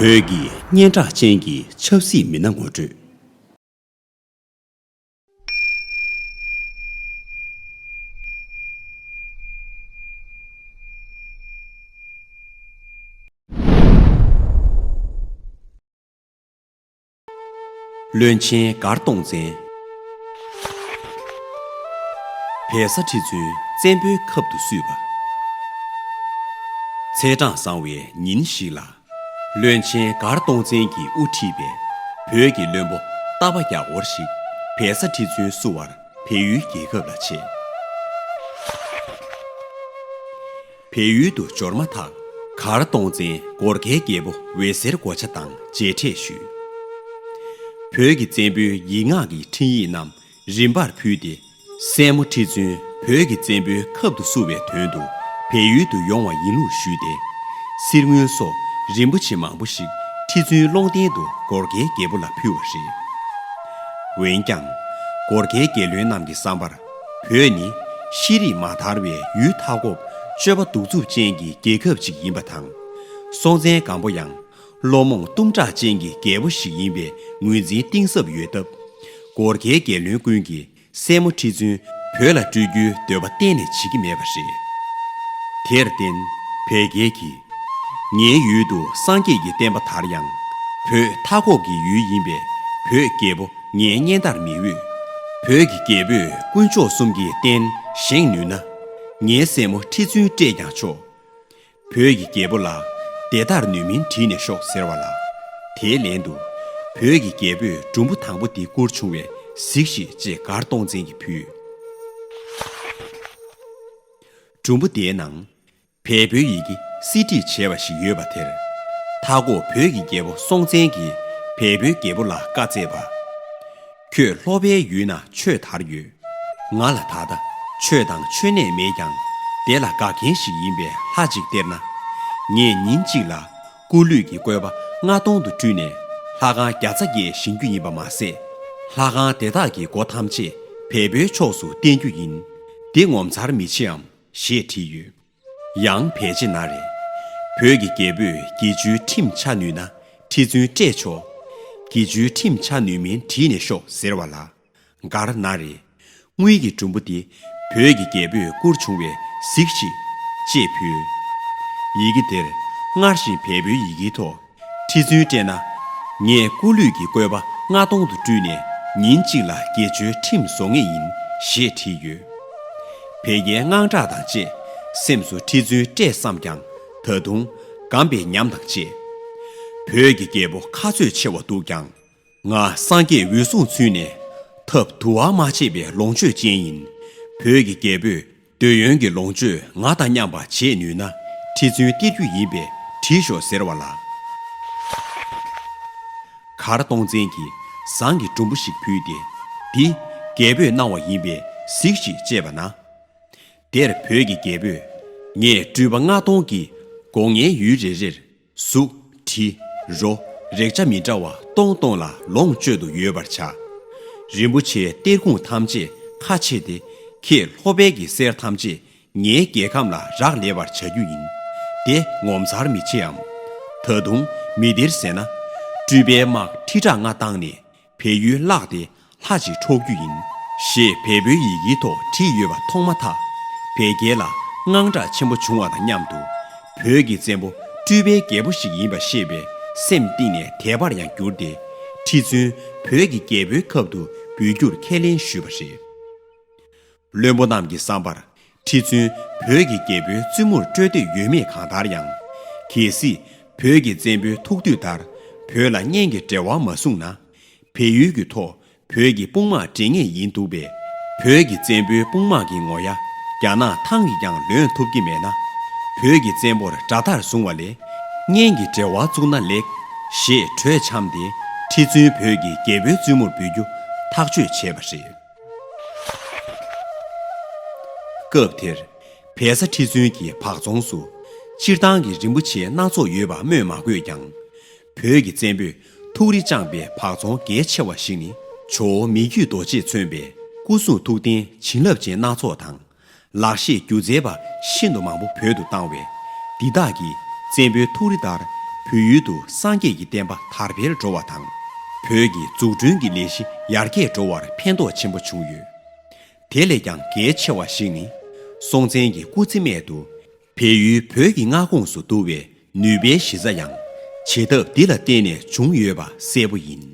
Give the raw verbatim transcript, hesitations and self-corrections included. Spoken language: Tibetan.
བོད་ཀྱི་སྙན་གྲགས་ཅན་གྱི་ཆབ་སྲིད་མི་སྣ་ངོ་སྤྲོད། བློན་ཆེན་མགར་སྟོང་བཙན། བལ་བཟའ་ཁྲི་བཙུན་བཙན་པོའི་ཁབ་ཏུ་བསུས་པ། ཚེས་གྲངས་བཟང་བའི་ཉིན་ཞིག་ལ། བློན་ཆེན་མགར་སྟོང་བཙན་གྱིས་དབུ་ཁྲིད་པའི་བོད་ཀྱི་བློན་པོ་རྟ་པ་བརྒྱ་སྐོར་ཞིག་བལ་བཟའ་ཁྲི་བཙུན་བསུ་བར་བལ་ཡུལ་རྒྱལ་ཁབ་ལ་ཆས། བལ་ཡུལ་དུ་འབྱོར་མ་ཐག་མགར་སྟོང་བཙན་གོར་ཁའི་རྒྱལ་པོ་འོད་ཟེར་གོ་ཆ་དང་མཇལ་འཕྲད་ཞུས། བོད་ཀྱི་བཙན་པོའི་ཡིག་ངག་གི་འཕྲིན་ཡིག་རྣམས་རིམ་པར་ཕུལ་ཏེ། སྲས་མོ་ཁྲི་བཙུན་བོད་ཀྱི་བཙན་པོའི་ཁབ་ཏུ་བསུ་བའི་དོན་དུ་བལ་ཡུལ་དུ་ཡོང་བ་ཡིན་ལུགས་ཞུས་ཏེ། གསེར་དངུལ་སོགས་རིན་པོ་ཆེ་མང་པོ་ཞིག་ཁྲི་བཙུན་ཀློང་རྟེན་དུ་གོར་ཁའི་རྒྱལ་པོ་ལ་ཕུལ་བ་རེད། འོན་ཀྱང་། གོར་ཁའི་རྒྱལ་བློན་རྣམས་ཀྱི་བསམ་པར། བོད་ནི་ཤེས་རིག་མ་དར་བའི་ཡུལ་མཐའ་འཁོབ་སྤྱོད་པ་གདུག་རྩུབ་ཅན་གྱི་རྒྱལ་ཁབ་ཅིག་ཡིན་པ་དང་། སྲོང་བཙན་སྒམ་པོ་ཡང་བློ་རྨོངས་གཏུམ་དྲག་ཅན་གྱི་རྒྱལ་པོ་ཞིག་ཡིན་པའི་ངོས་འཛིན་གཏིང་ཟབ་ཡོད་སྟབས། གོར་ཁའི་རྒྱལ་བློན་ཀུན་གྱིས་སྲས་མོ་ཁྲི་བཙུན་བོད་ལ་སྤྲོད་རྒྱུའི་འདོད་པ་གཏན་ནས་བྱེད་ཀྱི་མེད་པ་རེད། དེར་བརྟེན། བལ་རྒྱལ་གྱིས། ངའི་ཡུལ་དུ་སངས་རྒྱས་ཀྱི་བསྟན་པ་དར་ཡང་། བོད་མཐའ་འཁོབ་ཀྱི་ཡུལ་ཡིན་པས་བོད་རྒྱལ་པོ་ངའི་སྙན་དར་མི་འོས། བོད་ཀྱི་རྒྱལ་པོས་དཀོན་མཆོག་གསུམ་གྱི་རྟེན་བཞེངས་ནུས་ན། ངའི་སྲས་མོ་ཁྲི་བཙུན་སྤྲད་ཀྱང་ཆོག། བོད་ཀྱི་རྒྱལ་པོ་ལ་དེ་ལྟར་ནུས་མིན་དྲིས་ནས་ཤོག་ཟེར་བ་ལ། དེའི་ལན་དུ། བོད་ཀྱི་རྒྱལ་པོས་གྲུམ་བུ་དང་པོ་དེ་བསྐུར་བྱུང་བས་གཟིགས་ཤིག་ཅེས་མགར་སྟོང་བཙན་གྱིས་ཕུལ། གྲུམ་བུ་དེའི་ནང་། བལ་པོའི་ཡི་གེ་གསེར་བྲིས་བྱས་པ་ཞིག་ཡོད་པ་དེར། མཐའ་འཁོབ་བོད་ཀྱི་རྒྱལ་པོ་སྲོང་བཙན་གྱིས་བལ་པོའི་རྒྱལ་པོ་ལ་བཀའ་སྩལ་པ། ཁྱོད་ལྷོ་པའི་ཡུལ་ན་ཆོས་དར་ཡོད། ང་ལ་ད་ལྟ་ཆོས་དང་མཆོད་གནས་མེད་ཀྱང་དེ་ལ་དགའ་མཁན་ཞིག་ཡིན་པས་ལྷ་ཅིག་སྟེར་ན། ངས་ཉིན་གཅིག་ལ་སྐུ་ལུས་ཀྱི་བཀོད་པ་ལྔ་སྟོང་དུ་སྤྲུལ་ནས་ལྷ་ཁང་བརྒྱ་རྩ་བརྒྱད་བཞེངས་རྒྱུ་ཡིན་པ་མ་ཟད། ལྷ་ཁང་དེ་དག་གི་སྒོ་ཐམས་ཅད་བལ་པོའི་ཕྱོགས་སུ་བསྟན་རྒྱུ་ཡིན། འདི་ངོ་མཚར་མི་ཆེའམ་ཞེས་དྲིས་ཡོད། ཡང་བལ་ཆེ་ན་རེ། བོད་ཀྱི་རྒྱལ་པོས་དགེ་བཅུའི་ཁྲིམས་འཆའ་ནུས་ན་ཁྲི་བཙུན་སྤྲད་ཆོག། དགེ་བཅུའི་ཁྲིམས་འཆའ་ནུས་མིན་དྲིས་ནས་ཤོག་ཟེར་བ་ལ། མགར་ན་རེ། དངུལ་གྱི་གྲུམ་བུ་དེ་བོད་ཀྱི་རྒྱལ་པོས་བསྐུར་བྱུང་བས་གཟིགས་ཤིག་ཅེས་ཕུལ། ཡི་གེ་དེར་སྔར་བཞིན་བལ་པོའི་ཡི་གེའི་ཐོག་ཁྲི་བཙུན་སྤྲད་ན། ངས་སྐུ་ལུས་ཀྱི་བཀོད་པ་ལྔ་སྟོང་དུ་སྤྲུལ་ནས་ཉིན་གཅིག་ལ་དགེ་བཅུའི་ཁྲིམས་བཟོ་ངེས་ཡིན་ཞེས་བྲིས་ཡོད། བལ་རྒྱལ་དངངས་སྐྲག་དང་བཅས་སེམས་སུ་ཁྲི་བཙུན་སྤྲད་བསམ་ཀྱང་ད་དུང་སྒམ་པའི་ཉམས་དང་བཅས། བོད་ཀྱི་རྒྱལ་པོ་ཁ་རྩོད་ཆེ་བ་འདུག་ཀྱང་། ང་སངས་རྒྱས་འོད་སྲུང་ཚུལ་ནས་ཐབས་དུ་བ་མ་ཆད་པའི་ལོངས་སྤྱོད་ཅན་ཡིན། བོད་ཀྱི་རྒྱལ་པོས་འདོད་ཡོན་གྱི་ལོངས་སྤྱོད་ང་དང་མཉམ་པ་བྱེད་ནུས་ན་ཁྲི་བཙུན་སྟེར་རྒྱུ་ཡིན་པས་བྲིས་ཤོག་ཟེར་བ་ལ། མགར་སྟོང་བཙན་གྱིས་ཟངས་ཀྱི་གྲུམ་བུ་ཞིག་ཕུལ་ཏེ། འདི་རྒྱལ་པོས་གནང་བ་ཡིན་པས་གཟིགས་ཤིག་ཅེས་པ་ན། དེར་བོད་ཀྱི་རྒྱལ་པོས་ངས་སྤྲུལ་པ་ལྔ་སྟོང་གིས་སྒོ་ངའི་ཡུལ་རེ་རེར་གཟུགས། དྲི། རོ། རེག་བྱ་མི་འདྲ་བ་སྟོང་སྟོང་ལ་ལོངས་སྤྱོད་དུ་ཡོད་པར་བྱ། རིན་པོ་ཆེའི་གཏེར་ཁུང་ཐམས་ཅད་ཁ་ཕྱེ་སྟེ་ཁྱེད་ལྷོ་པའི་གི་གསེར་ཐམས་ཅད་ངའི་རྒྱལ་ཁམས་ལ་རག་ལས་པར་བྱ་རྒྱུ་ཡིན། དེ་ངོ་མཚར་མི་ཆེའམ། ད་དུང་མི་འདིར་ཟེར་ན། སྤྲུལ་པའི་དམག་ཁྲི་ཕྲག་ལྔ་བཏང་ནས། བལ་ཡུལ་བརླགས་ཏེ་ལྷ་ཅིག་འཕྲོག་རྒྱུ་ཡིན། ཞེས་བལ་པོའི་ཡི་གེའི་ཐོག་བྲིས་ཡོད་པ་མཐོང་མ་ཐག་བལ་རྒྱལ་ལ་དངངས་སྐྲག་ཆེན་པོ་བྱུང་བ་དང་མཉམ་དུ། བོད་ཀྱི་བཙན་པོ་སྤྲུལ་པའི་རྒྱལ་པོ་ཞིག་ཡིན་པ་ཤེས་པས་སེམས་གཏིང་ནས་དད་པར་ཡང་གྱུར་ཏེ། ཁྲི་བཙུན་བོད་ཀྱི་རྒྱལ་པོའི་ཁབ་ཏུ་འབུལ་རྒྱུར་ཁས་ལེན་ཞུས་པ་རེད། བློན་པོ་རྣམས་ཀྱི་བསམ་པར། ཁྲི་བཙུན་བོད་ཀྱི་རྒྱལ་པོའི་བཙུན་མོར་སྤྲོད་འདོད་ཡོད་མེད་གང་ལྟར་ཡང་། གལ་སྲིད་བོད་ཀྱི་བཙན་པོའི་ཐུགས་འདོད་ལྟར་བོད་ལ་གཉེན་གྱི་འབྲེལ་བ་མ་བཟུང་ན། བལ་ཡུལ་གྱི་ཐོག་བོད་ཀྱི་དཔུང་དམག་འདྲེན་ངེས་ཡིན་འདུག་པས། བོད་ཀྱི་བཙན་པོའི་དཔུང་དམག་གི་ངོ་ཡ་རྒྱ་ནག་ཐང་གིས་ཀྱང་ལོན་ཐུབ་ཀྱི་མེད་ན། བོད་ཀྱི་བཙན་པོར་དགྲ་ཟླར་བཟུང་བ་ལས་གཉེན་གྱི་འབྲེལ་བ་བཙུགས་ན་ལེགས། ཞེས་གྲོས་འཆམས་ཏེ་ཁྲི་བཙུན་བོད་ཀྱི་རྒྱལ་པོའི་བཙུན་མོར་འབུལ་རྒྱུ་ཐག་གཅོད་བྱས་པ་རེད། སྐབས་དེར། བལ་བཟའ་ཁྲི་བཙུན་གྱི་བག་ཚོང་སུ། སྤྱིར་བཏང་གི་རིན་པོ་ཆེ་སྣ་ཚོགས་ཡོད་པ་སྨོས་མ་དགོས་ཀྱང་། བོད་ཀྱི་བཙན་པོས་ཐུགས་རེ་བཅངས་པའི་བག་ཚོང་གལ་ཆེ་བ་ཞིག་ནི། ཇོ་བོ་མི་བསྐྱོད་རྡོ་རྗེས་མཚོན་པའི་སྐུ་གསུང་ཐུགས་རྟེན་བྱིན་རླབས་ཅན་སྣ་ཚོགས་དང་། ལག་ཤེས་སྒྱུ་རྩལ་པ་ཤིན་ཏུ་མང་པོ་བོད་དུ་བཏང་བས། འདི་དག་གིས་བཙན་པོའི་ཐུགས་རེ་ལྟར། བོད་ཡུལ་དུ་སངས་རྒྱས་ཀྱི་བསྟན་པ་དར་འཕེལ་འགྲོ་བ་དང་། བོད་ཀྱི་འཛུགས་སྐྲུན་གྱི་ལས་གཞི་ཡར་རྒྱས་འགྲོ་བར་ཕན་ཐོགས་ཆེན་པོ་བྱུང་ཡོད། དེ་ལས་ཀྱང་གལ་ཆེ་བ་ཞིག་ནི། སྲོང་བཙན་གྱི་སྐུ་ཚེ་སྨད་དུ། བལ་ཡུལ་བོད་ཀྱི་མངའ་ཁོངས་སུ་བསྡུ་བའི་ནུས་པའི་གཞི་རྩ་ཡང་བྱེད་ཐབས་འདི་ལ་བརྟེན་ནས་བྱུང་ཡོད་པ་གསལ་པོ་ཡིན།